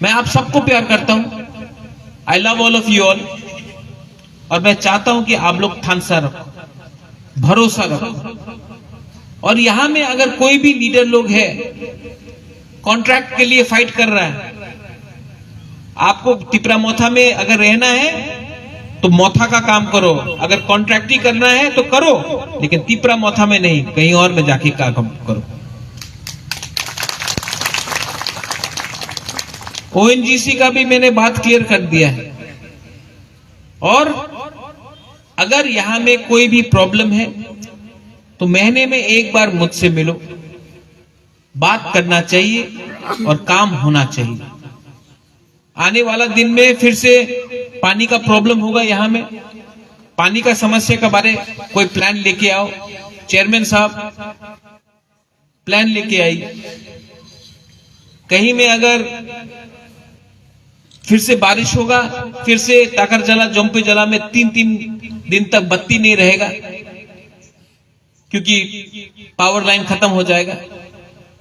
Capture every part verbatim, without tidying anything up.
मैं आप सबको प्यार करता हूं। I love all of you all। और मैं चाहता हूं कि आप लोग थानसा रखो, भरोसा रखो। और यहां में अगर कोई भी लीडर लोग है, कॉन्ट्रैक्ट के लिए फाइट कर रहा है, आपको तिपरा मोथा में अगर रहना है तो मोथा का काम करो, अगर कॉन्ट्रैक्ट ही करना है तो करो, लेकिन तिपरा मोथा में नहीं, कहीं और में जाके का काम करो। ओएनजीसी का भी मैंने बात क्लियर कर दिया है। और अगर यहां में कोई भी प्रॉब्लम है तो महीने में एक बार मुझसे मिलो, बात करना चाहिए और काम होना चाहिए। आने वाला दिन में फिर से पानी का प्रॉब्लम होगा यहां में, पानी का समस्या के बारे कोई प्लान लेके आओ चेयरमैन साहब, प्लान लेके आई। कहीं में अगर फिर से बारिश होगा, फिर से टाकरजला, जम्पेजला में तीन तीन दिन तक बत्ती नहीं रहेगा, क्योंकि पावर लाइन खत्म हो जाएगा।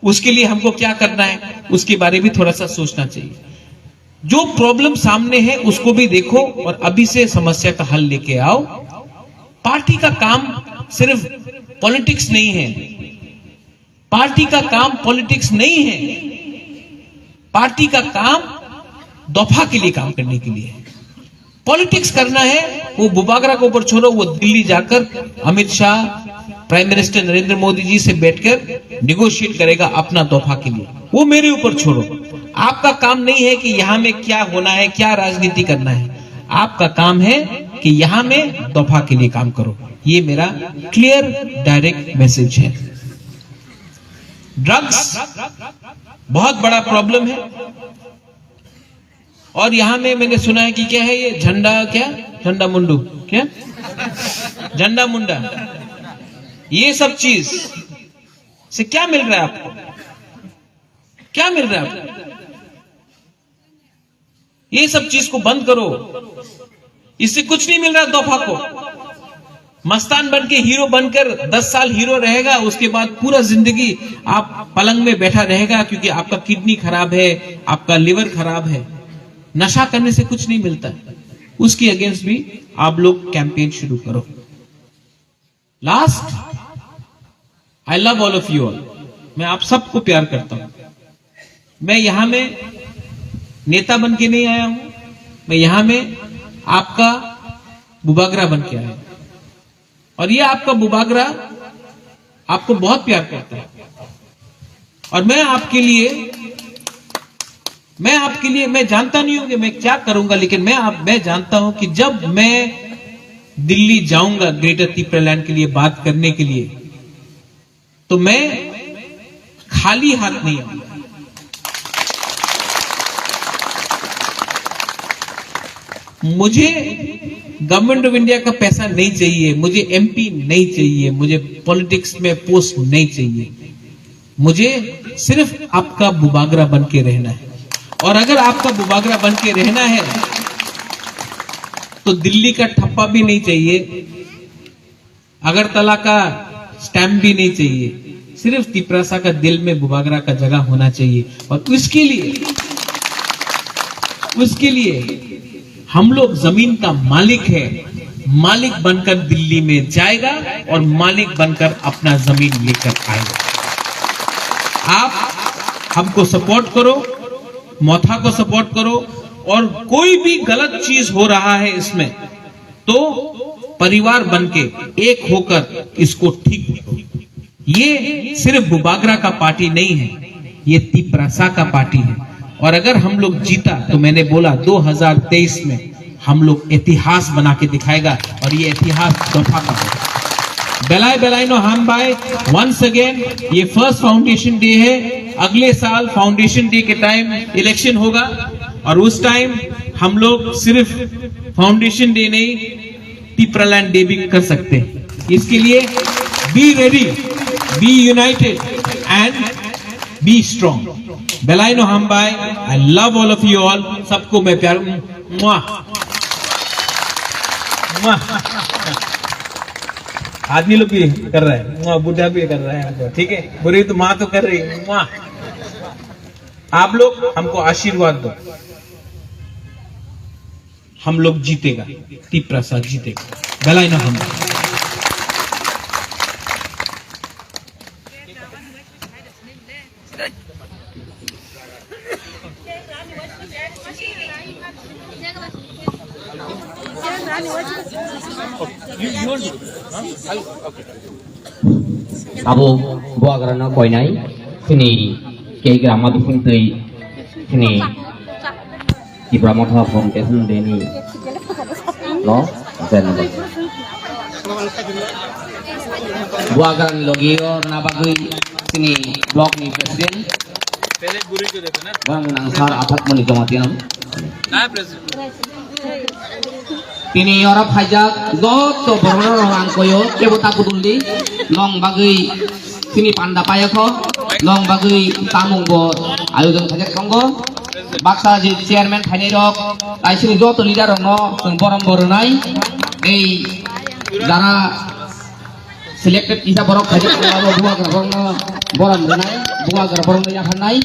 उसके लिए हमको क्या करना है, उसके बारे में थोड़ा सा सोचना चाहिए। जो प्रॉब्लम सामने है, उसको भी देखो और अभी से समस्या का हल लेके आओ। पार्टी का काम सिर्फ पॉलिटिक्स नहीं है, पार्टी का काम पॉलिटिक्स नहीं है, पार्टी का काम दफा के लिए काम करने के लिए है। पॉलिटिक्स करना है, वो बुबागरा के ऊपर छोड़ो, वो दिल्ली जाकर अमित शाह, प्राइम मिनिस्टर नरेंद्र मोदी जी से बैठकर नेगोशिएट करेगा अपना दफा के लिए, वो मेरे ऊपर छोड़ो। आपका काम नहीं है कि यहां में क्या होना है, क्या राजनीति करना है, आपका काम है कि यहां में दफा के लिए काम करो। ये मेरा क्लियर डायरेक्ट मैसेज है। ड्रग्स बहुत बड़ा प्रॉब्लम है। और यहां में मैंने सुना है कि क्या है ये झंडा, क्या झंडा मुंडू, क्या झंडा मुंडा, ये सब चीज से क्या मिल रहा है आपको? क्या मिल रहा है आपको? ये सब चीज को बंद करो, इससे कुछ नहीं मिल रहा दफा को। मस्तान बन के हीरो बनकर दस साल हीरो रहेगा, उसके बाद पूरा जिंदगी आप पलंग में बैठा रहेगा, क्योंकि आपका किडनी खराब है, आपका लिवर खराब है। नशा करने से कुछ नहीं मिलता। उसके अगेंस्ट भी आप लोग कैंपेन शुरू करो। Last, I love all of you all। मैं आप सबको प्यार करता हूं। मैं यहां में नेता बन के नहीं आया हूं, मैं यहां में आपका बुबागरा बन के आया हूं। और ये आपका बुबागरा आपको बहुत प्यार करता है। और मैं आपके लिए, मैं आपके लिए, मैं जानता नहीं हूं कि मैं क्या करूंगा, लेकिन मैं आप, मैं जानता हूं कि जब मैं दिल्ली जाऊंगा ग्रेटर तिपरालैंड के लिए बात करने के लिए, तो मैं खाली हाथ नहीं आऊंगा। मुझे गवर्नमेंट ऑफ इंडिया का पैसा नहीं चाहिए, मुझे एमपी नहीं चाहिए, मुझे पॉलिटिक्स में पोस्ट नहीं चाहिए। मुझे सिर्फ आपका बुबागरा बन के रहना है। और अगर आपका बुबागरा बन के रहना है, तो दिल्ली का ठप्पा भी नहीं चाहिए, अगरतला का स्टैंप भी नहीं चाहिए, सिर्फ तिपरासा का दिल में बुबागरा का जगह होना चाहिए। और उसके लिए, उसके लिए हम लोग जमीन का मालिक है, मालिक बनकर दिल्ली में जाएगा और मालिक बनकर अपना जमीन लेकर आएगा। आप हमको सपोर्ट करो, मोथा को सपोर्ट करो, और कोई भी गलत चीज हो रहा है इसमें, तो परिवार बन के एक होकर इसको ठीक करो। ये सिर्फ बुबागरा का पार्टी नहीं है, ये तिपरासा का पार्टी है। और अगर हम लोग जीता, तो मैंने बोला दो हज़ार तेईस में हम लोग इतिहास बना के दिखाएगा, और ये इतिहास दफा का होगा। Belai belai no hambai, once again ये फर्स्ट फाउंडेशन डे है। अगले साल फाउंडेशन डे के टाइम इलेक्शन होगा, और उस टाइम हम लोग सिर्फ फाउंडेशन डे नहीं, तिपरालैंड डे भी कर सकते हैं। इसके लिए be ready, be united and be strong। Belai no hambai, I love all of you all। सबको मैं प्यार, मुआ। मुआ। आदमी लोग भी कर रहा है, मुआ, बूढ़ा भी कर रहा है हमको, ठीक है? बुरी तो माँ तो कर रही है, मुआ। आप लोग हमको आशीर्वाद दो, हम लोग जीतेगा, तिप्रासा जीतेगा। Belai no hambai. Abo buagrano koinai chini kei grama bisingtwi chini Tipra Motha Foundation Day ni no, buagrani logi o rwna bagwi chini block ni president, borok nang sar Athak Moni Jamatia no. Tini oro phaijak joto borok rok ang koyo kebo ta kudul di, long bagwi chini panda payakho, long bagwi tamung bo ayojon khaijak tongo. Baksa je chairman khainai rok, tai chini joto leader rok no chwng borom bo rwnai. Ei jara selected kisa borok khaijak tongo, abo buagra borok no borom rwnai, buagra borok no yapharnai.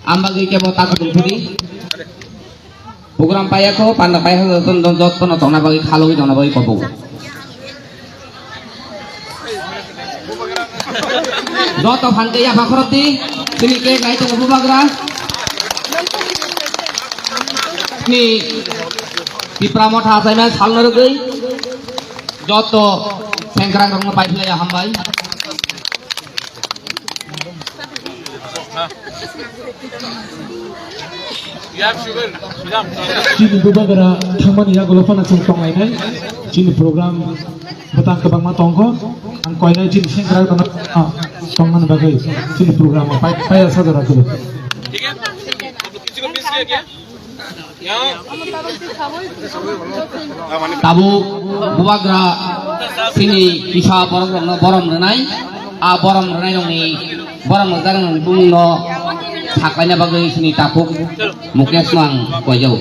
Ambagwi kebo ta kudul khudi. Program payakho, panda payakho, joto, joto no tongna bagwi, khalogwi tongna bagwi kobo. Joto phan khe yapha khorok di, chini khe nai tongo bubagra. Ni Tipra Motha achaima salno rwgwi, joto sengkrak rokno paiphlaiya hambai. Chini bubagra thangmani yagulo phano chwng tonglainai. Chini program bwtang kwbangma tongkho. Ang koinai chini sengkrak rokno tongmani bagwi chini program o pai, paiya sajora kwrwi. Tabuk bubagra chini kisa borok rokno borom rwnai, a borom rwnai rokni borom rwjak rokni bumungno saklaina bagwi chini takhuk Mukesh no ang koijao.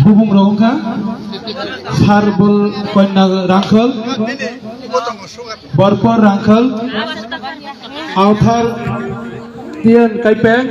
Bumung rok wngkha Sarbol Kanya Rangkhol, Borpor Rangkhol, Authar Tian Kaipeng,